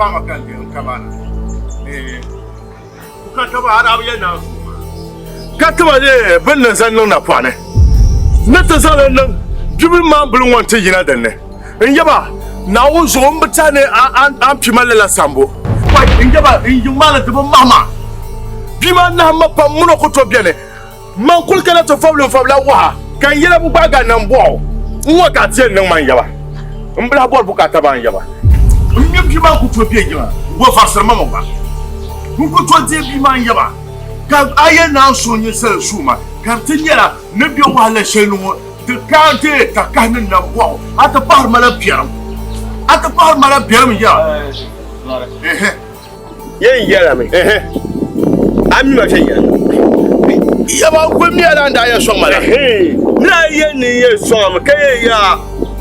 paai ma ka n n kaba na. Ka taba a daa bi yɛli naan zuɣu maa. Ka tiba leei bɛ ni zaŋ niŋ napɔɣu ni ni ti zaŋ li niŋ bibil maa bili ŋɔ nti yina din ni. N yaba, Naawuni zuɣu m bi tɛhi ni a ni kpi ma lala sambu. Wai, n yaba, n yiŋ maa ni di bi mahi ma. Bia maa nahim ma pam, m min o ku tooi beni. Man kul kana ti fabili n-fabila waha, ka n yɛla bi gbaagi a nambɔɣu. N-ŋɔ ka a ti yɛn niŋ ma n yaba? M bi lahi bɔri bukaata maa n yaba. M mini bia maa ku tooi be yiŋa n-go varisiri ma mi gba. N ku tooi deei bia maa n yaba, ka a yɛli ni a ni suhi ninsal suui ma, ka di ti nyɛla ni be wahala shɛli ni ŋɔ di ka n-deei takahi ni nambɔɣu. A ti pahiri ma la biɛrim. A ti pahiri ma la biɛrim n yaba. Ehe. Yɛn yɛlimi, A mi ma viɛnyɛla? Yaba n kuli mi a la n daa yɛn sɔŋ ma la. Ni a yɛn ni n yɛn sɔŋ a mi ka yɛn yaa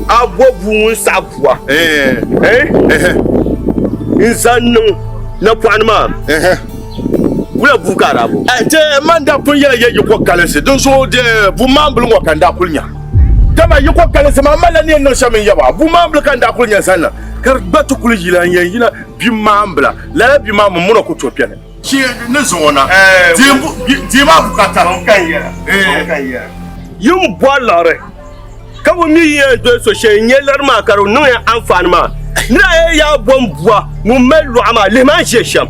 a bo bua ŋun saɣi bua n zaŋ niŋ napɔɣu ni maa, wula bua ka a daa bo? Man daa pun yɛla yɛ yiko kalinsi, dinzuɣu bua maambili ŋɔ ka n daa kuli nya. Dama yiko kalinsi maa malila ni yɛn niŋ shɛm n yaba, bua maambili ka n daa kuli nya zaŋ niŋ ka di gba ti kuli yila n yɛn yina. Bia maa m-bila. Lala bia maa mi muna ku tooi beni. Chi ni zaŋ o na deei maa bukaata. Yi ni bɔri liɣiri ka bi mi yi yɛn doli so shɛli n-nyɛ liɣiri maa ka di niŋ ya anfaani maa. Nira yi yaa bom bua ŋun mali lɔɣu maa lihi maa n-ʒe shɛm.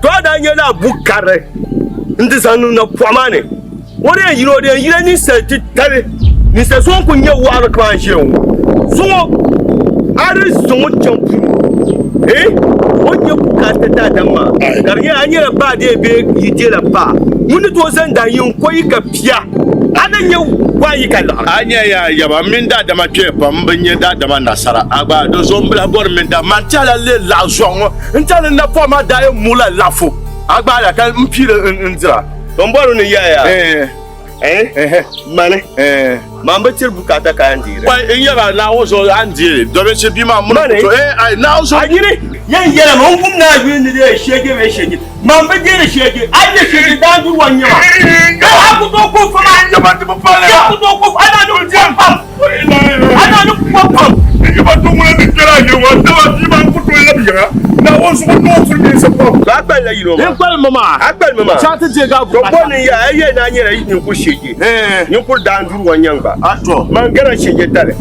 To a daa nyɛla bu karili n-ti zaŋ niŋ napɔɣu maa ni. O di yɛn yina o di yɛn yila ninsal titali, ninsal so ŋun kuli nyɛ waɣiri kaman n ʒiya ŋɔ zuŋɔ a di zaŋ o chaŋ puu eh o ni nyɛ bukaata daadam maa ka di nyɛla a nyɛla baa dee bee yi deela baa ŋun ni tooi zaŋ daa yin ko yi ka pia a na nyɛ waa yi ka liɣiri. A nya yaa yaba m mini daadama kpee pam m bi nya daadama nasara a gba di zuɣu m bi lahi bɔri m mini daadama man tɛhila leei laɣ zuɣu ŋɔ n tɛhi ni napɔɣu maa daa yɛn muɣila laɣifu a gba la ka m piiri n dira. N bɔri ni yaya eh mani man bi tiri bukaata ka n deeri. Wai n yɛra Naawuni zuɣu a ni deeri dominsi bia maa muni ku eh ai Naawuni zuɣu. A nyini yɛn yɛla ma n wum ni a yuli ni deeri sheege bee sheege man bi deeri sheege a nyɛ sheege daanduri wa n-nyɛ ma a ku tooi ku fama a ku tooi ku a na ni ku pam a na ni ku pam. N yaba to ŋuna ni kpɛra a yɛŋɔ dama bia maa n ku tooi labi yiŋa Naawuni zuɣu n niŋ o furi mini pam. To a kpalila yino maa. N kpalimi maa. A kpalimi maa. Chaŋ ti deegi a bukaata. To bɔ ni ya a yɛli ni a nyɛla ninkuri sheege ninkuri daanduri wa n-nyɛ n gba. A to. Man gara sheege tali.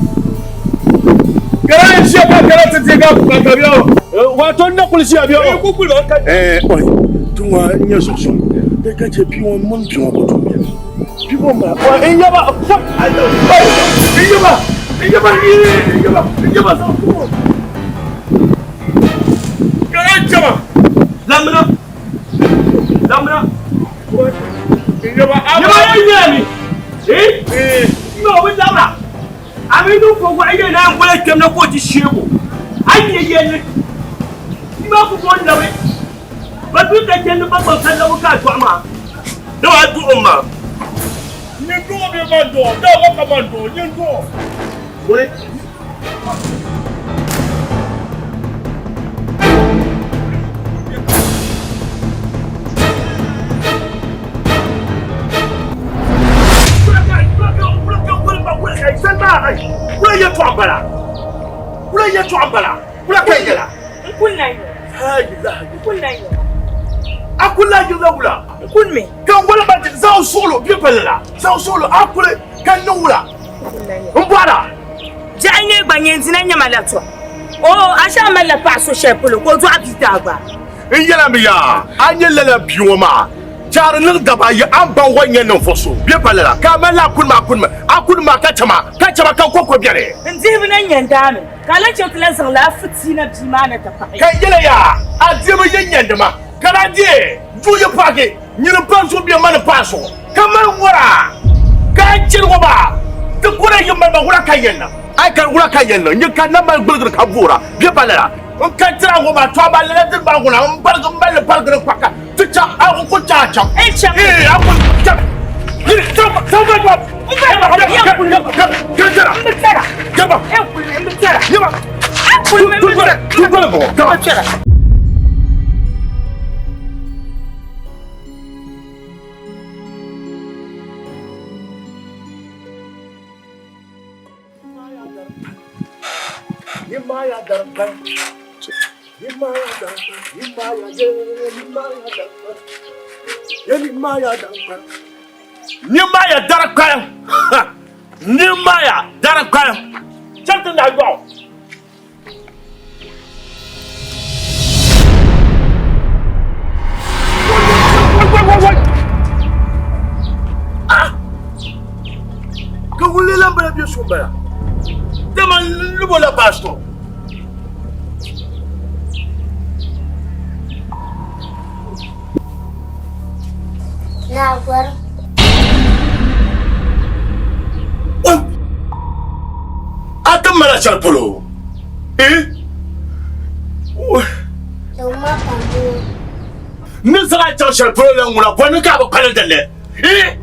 Gara n ʒiya ka gara ti deegi a bukaata bɛ o. Wato n na kuli ʒiya bɛ o. N ku kuli ba ka. Oi ti ŋɔ n nyɛ zuɣu suŋ di ka chɛ bia ŋɔ mini bia ŋɔ bi tooi beni. Bia ŋɔ m-bala. Oi n yaba oi n yaba n yaba n yaba n yaba zaŋ ŋɔ. Gara jama. Lamina. Lamina. Yaba Yaba ya yɛli. Eh? Yo bi labra. A mi ni ko wa ye na ngole kpɛm na ko ti sheego. A ye yɛli. Ima ku ko labi. Ba du ka jɛndi ba gba ka labi ka dɔɣi maa. Da wa duɣu maa. Nyin duɣu bɛ man duɣu, da wa ka man duɣu, nyin duɣu. Wuli. Wula yɛltɔɣa m-bala? Wula yɛltɔɣa m-bala? Wula ka yi yɛla? N kuli na yiŋa. N kuli na yiŋa. A kuli na yiŋa wula? N kuli mi. Ka n wali ma zaŋ suɣulo bɛ palli la zaŋ suɣulo a kuli ka n niŋ wula? N bɔra. Biɛɣu nyɛ gba nyɛ n dina nyɛma la tɔ. Oo a shɛŋa malila paɣa so shɛli polo ka o dɔɣi bia ti a gba. N yɛla mi yaa a nyɛ lala bia ŋɔ maa chaari niŋ daba ayi a ni baŋ o ni nyɛ ninvuɣ so bɛ palli la ka a malila a kuni maa kuni a kuni maa ka chɛ ma ka chɛ ma ka n kɔŋko beni. N dihibu na nyɛ n daami ka a lahi chaŋ ti lahi zaŋ lala fitiina bia maa na ti pahi. Ka n yɛla yaa a dihibu yi nyɛndi ma ka daa deei duu yi paagi nyini m-pa zuɣu bɛ ma ni paai zuɣu ka mali ŋɔra ka a chɛri ŋɔ maa ti kɔna yi mali ma wula ka yɛn niŋ a yi kani wula ka yɛn niŋ nyini ka n na mali gbuligiri ka boora bɛ palli la. N ka dira ŋɔ maa, to amaa lala dini maa ŋuna m baligi m mali li baligiri kpaka ti chaŋ a ku chaŋ a chaŋ. N chaŋ. Ee a ku chaŋ. Yiri chaŋ chaŋ ba chaŋ. Ka tara. M bi tara. Gaba. N kuli m bi tara. Yaba. N kuli m bi tara. Tuntoli bɔŋɔ. Gaba. M bi tara. Nimaya dari kpalim. Nimaya dari kpalim. Chɛli ti nahi yɔɣu. Ka wuli lan bala bɛ so bala. Dama n lubo la baasitɔ. Naa gɔrim. A ti mala shɛli polo? Eh? N ni zaŋ a chaŋ shɛli polo la ŋuna bɔ ni ka a bi kpalim dinni? Eh?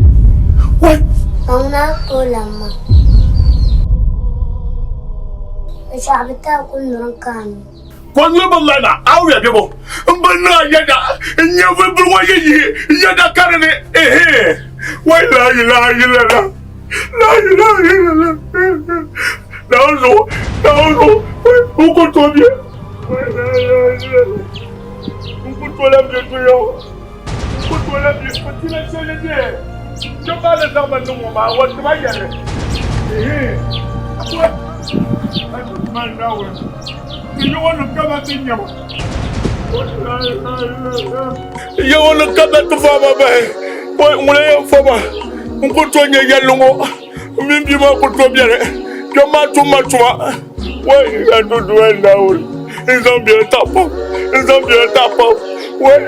Ka ŋuna ka o lan maa. Shɛɣu bi taai ku nuri n kaani. Ko nyuri bi mali ma, a wuya bebo. N bi niŋ a yɛda, n nyɛvuli bili ŋɔ yi yihi yɛda ka di ni, ehe, wai la ilaha illallah, la ilaha illallah, Naawuni zuɣu, Naawuni zuɣu, wai, n ku tooi be, wai la ilaha illallah, n ku tooi lahi be dunia ŋɔ, n ku tooi lahi be, o ti la shɛli ni be, kpɛm maa ni zaŋ ma niŋ ŋɔ maa, o ti ma yɛli, ehe, wai, a ti Naawuni. Yawɛ ka bɛ ti fa ma bahi, ŋuni n-yɛn fa ma? N ku tooi nya yɛlli ŋɔ, m mini bia maa ku tooi beni. Kpɛm maa tum ma tuma. Wai, yaa Duuma Naawuni, n zaŋ bia taɣi pam, n zaŋ bia taɣi pam. Wai,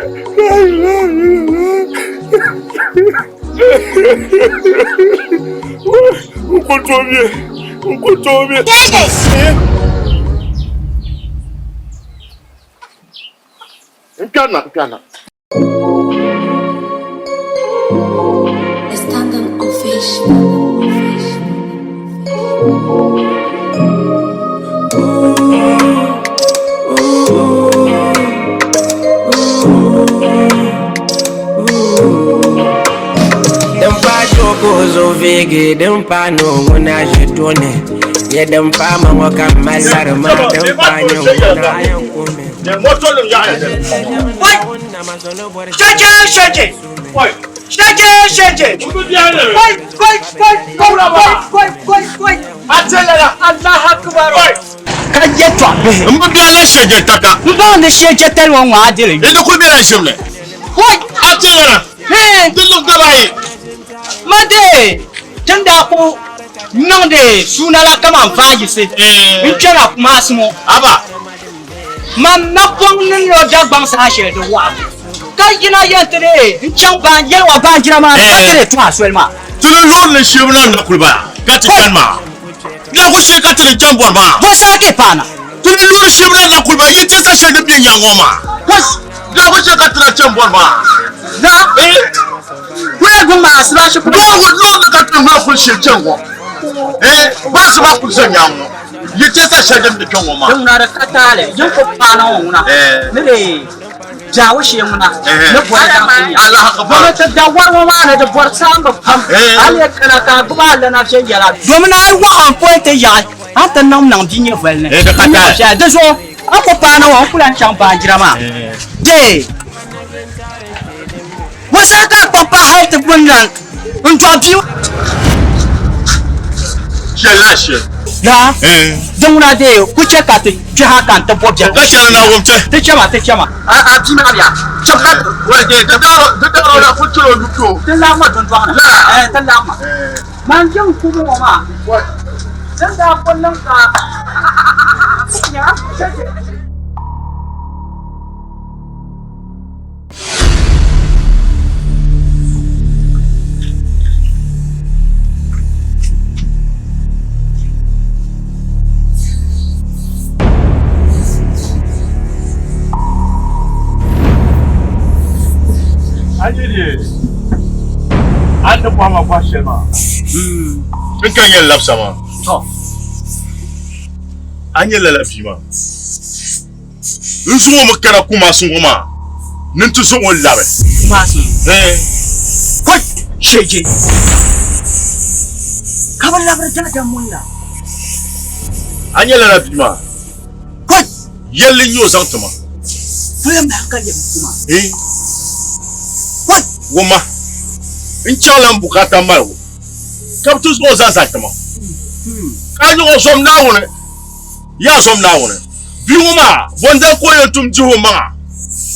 N ku tooi be, n ku tooi be. N kpɛrina, n kpɛrina. A standing ovation. Din pa so ka o zuɣu viigi, din pa ni o ŋuna ʒi tooni. Ye din pa ma ŋɔ ka m mali lari maa, din pa nyɛ ŋuna a yɛn ku mi. Shege, shege! Shege, shege! Wai, wai, wai, wai, wai, wai, wai! Allah akbar! Ka yɛtɔɣ bihi. M bi bia la shege taka. M baŋ ni shege tali ŋɔ ŋɔ a diri. Di kuli bela ʒimli. Wai! A tɛlana. Hee! Di niŋ daba ayi. Ma dee tin daa ku niŋdi suuna la kaman vaayisi n-kpɛra Kumasi ŋɔ. Aba! Man napɔŋ ni ni o Dagbaŋ saha shɛli di waɣa ka yina yɛn ti dee n-chaŋ yɛliwa baanjira maa ni ka ti dee tuhi a soli maa. Ti ni loori ni shebu na n-na kuli bala ka ti chani maa. Laɣigu shee ka ti ni chaŋ bɔri maa. Bɔ saha ka yi paana? Ti ni loori shebu na n-na kuli bala yi ti sa shɛli din be nyaŋ ŋɔ maa. Laɣigu shee ka ti na chaŋ bɔri maa. Na? Kula guŋ maa asibaasi kuli. Loori loori ni ka ti ni kuli shee chaŋ ŋɔ. Baasi maa kuli za nyaŋ ŋɔ. Yi ti sa shɛli din be kpe ŋɔ maa. Din ŋuna di ka taali yin ku paana ŋɔ ŋuna ni di jaawu shee ŋuna ni bɔri daŋ ti nya. Domi ti da wari ŋɔ maa ni di bɔri saamba pam. A lee kana ka a gbubi a lana viɛnyɛla. Domin a yi waɣa m-pɔi ti yaɣi a ni ti niŋ niŋ bia nyɛvoli ni. Di zuɣu a ku paana ŋɔ n ku lahi chaŋ baanjira maa. Dee! Bɔ saha ka a kpaŋ paai hal ti gbuni lan n-dɔɣi bia? Shɛli la shɛli. Yaa, din ŋuna dee ku chɛ ka ti kpɛhi a ka n ti bɔ biɛhigu. Ka chɛli Naawuni chɛ. Ti chɛma, ti chɛma. A bia maa bia, chɛm ka ti. Wai dee, di daaro la ku chɛl o lu kpe o. Ti laɣim ma dundɔŋ ni. Laa. Ɛɛ, ti laɣim ma. Man yiŋ kubu ŋɔ maa, din daa kul niŋ ka. A yi di a ni bɔhi ma bɔhi shɛli maa, n ka nyɛ labisa maa. A nyɛ lala bia maa. N zaŋ o mi kana Kumasi ŋɔ maa ni n ti zaŋ o labi. Kumasi? Ɛɛ. Hoi! Shɛje! Ka bɛ labiri daadam ŋun la. A nyɛ lala bia maa? Hoi! Yɛlli n-nyɛ o zaŋ ti ma. Polo mahi ka lɛbi kuma. Eh. What? Wumma, n chaŋla m bukaata maligu ka bɛ ti zaŋ o zaŋ zali ti ma. Ka a nyuɣ o zom Naawuni, yaa zom Naawuni, bia ŋɔ maa, bɔndali ka o yɛn tum dihi o maŋa?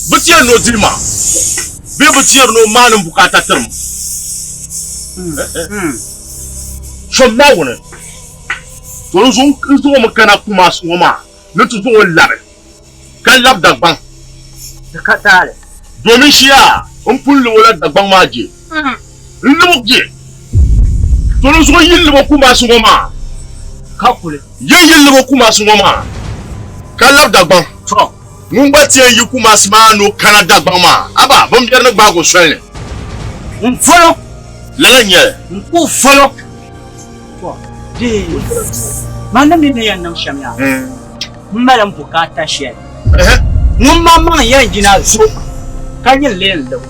Bɛ ti yɛli ni o dihi ma bee bɛ ti yɛri ni o maani m bukaata tiri ma? Zom Naawuni, to n zaŋ o mi kana Kumasi ŋɔ maa ni ti zaŋ o labi ka labi Dagbaŋ. Di ka taali. Domin shia n pun lib o la Dagbaŋ maa je. N lib o je. To di zuɣu yi lib o Kumasi ŋɔ maa. Ka kuli. Yi yi lib o Kumasi ŋɔ maa ka labi Dagbaŋ. To. Ŋun gba ti yɛn yi Kumasi maa ni o kana Dagbaŋ maa, aba, bimbɛri ni gbaag o soli ni. N folo. Lala n-nyɛ li. N ku folo. To, di man ni mi ni yɛn niŋ shɛm yaa, m mali m bukaata shɛli. Ŋun maŋmaŋ yɛn yina zo ka nyin lee n-lab o.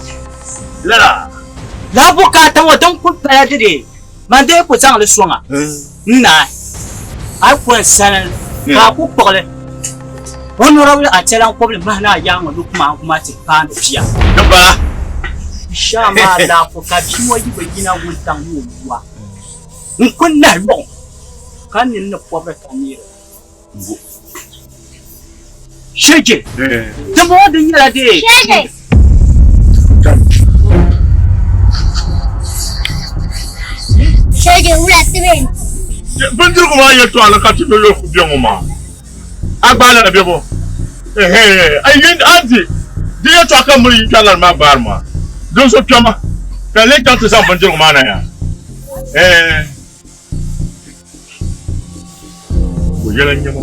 Lala. Lala bukaata ŋɔ din kul pala didi, man dee ku zaŋ li sɔŋ a n-naai. A yi ku n sani li, ka a ku kpuɣi li. Honorable Achelan Kobili mahi ni a yaaŋa Lukman Gumati paani bia. Di bala. Shaa maa laafo ka bia ŋɔ yi bi yina wuntaŋ ni o bua. N ku nahi lɔɣu ka nini ni pɔbiri ka neeri. Shege! Dimbɔŋɔ din nyɛla dee. Shege! Shege wula ti bɛ. Bindirigu maa yɛltɔɣali ka ti yɔyɔ ku bɛ ŋɔ maa. A gbaai lala bɛ bɔ? Ɛhɛɛ, a yi a di di yɛltɔɣa ka miri yi kpɛri lala maa gbaari ma. Dinzuɣu kpɛma ka n lee chaŋ ti zaŋ bindirigu maa na ya. Ɛɛh. O yɛla n-nyɛ ma.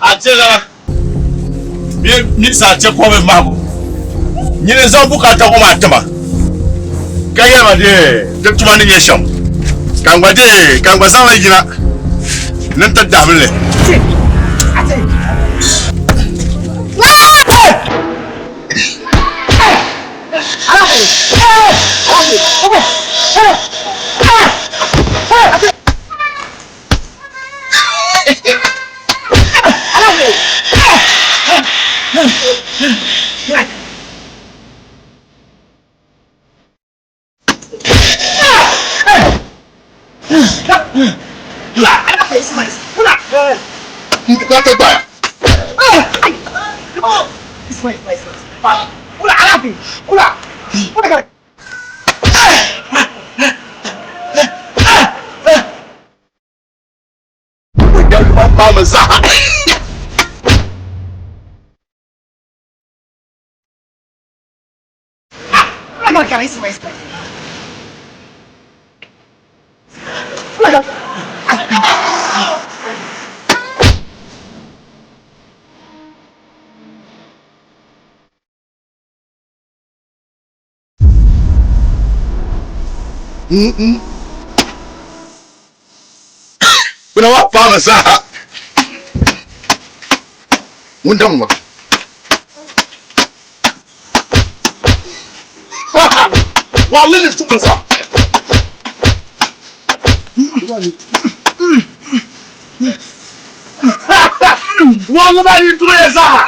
A chɛla bɛ mi sa chɛ kɔbi mahibu nyini zaŋ bukaata ŋɔ maa tima ka yɛli ma dee di tuma ni nyɛ shɛm ka n gba dee ka n gba zaŋli yina ni n ti dahim li. Bukata gbaya. Kuna wa paama zaa ŋun daŋ ŋɔ. Wa lili tuma zaa. Wa lili yi tuma zaa.